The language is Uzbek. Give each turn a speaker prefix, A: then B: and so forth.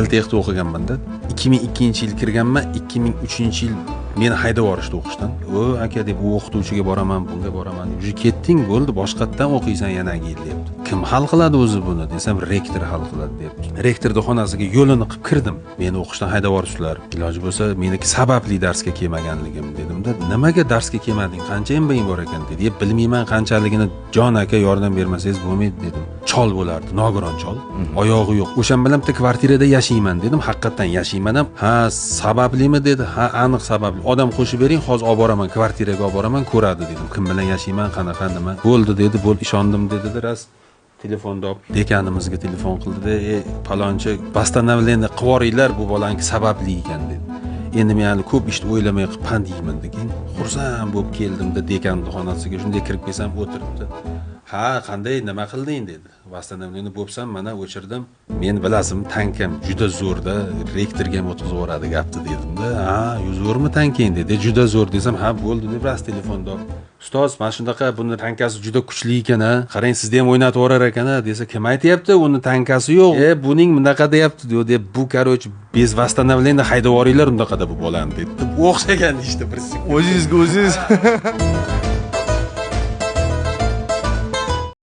A: Texda o'qiganmanda. 2002-yil kirganman, 2003-yil meni haydab yuborishdi o'qishdan. "O aka", deb, "u o'qituvchiga boraman, bunga boraman", deb. "Уже ketding, bo'ldi, boshqatdan o'qiysan yanagi yil", deyapti. "Kim hal qiladi o'zi buni?" desam, "Rektor hal qiladi", deyapti. Rektorni xonasiga yo'lini qilib kirdim. "Meni o'qishdan haydab yuborishdilar. Iloji bo'lsa, meniki sababli darsga kelmaganligim", dedimda. "Nimaga darsga kelmading? Qancha MBing bor ekan?" dedi. "Bilmayman qanchaligini, jon aka, yordam bermasangiz bo'lmaydi", dedim. Chol bo'lardi, nogiron chol. Oyog'i yo'q. "O'shan bilan bitta kvartirada yashayman", dedim. Haqiqatdan yashayman ham. "Ha, sabablimi?" dedi. "Ha, aniq sababli. Odam qo'shib bering, hozir olib boraman, kvartiraga olib boraman, ko'radi", dedim. "Kim bilan yashayman, qanaqa, nima." "Bo'ldi", dedi. "Bo'ldi, ishondim", dedi. Rost telefonni olib dekanimizga telefon qildida, "Palonchi, восстановление qilib yuboringlar, bu bolaniki sababli ekan", dedi. Endi men hali ko'p ishni o'ylamay qilib pand yeyman keyin xursand bo'lib keldimda, dekanni xonasiga shunday kirib kelsam, o'tiribdi. "Ha, qanday, nima qilding?" dedi. "Восстановление bo'libsan, mana o'chirdim. Men, bilasizmi, tankam juda zo'rda, rektorga ham o'tkazib yuboradi gapni", dedimda. "Ha, zo'rmi tankang?" dedi. "Juda zo'r", desam, "Ha, bo'ldi", deb rost telefonni olib, "Ustoz, mana shunaqa, buni tankasi juda kuchli ekan a, qarang, sizni ham o'ynatib yuborar ekan a", desa, "Kim aytyapti, uni tankasi yo'q, e buning bunaqa deyapti", deb, "Bu, короче, без восстановления haydab yuboringlar undaqada bu bolani", dedi. O'xshagan ishni bir
B: O'zingizga o'zingiz.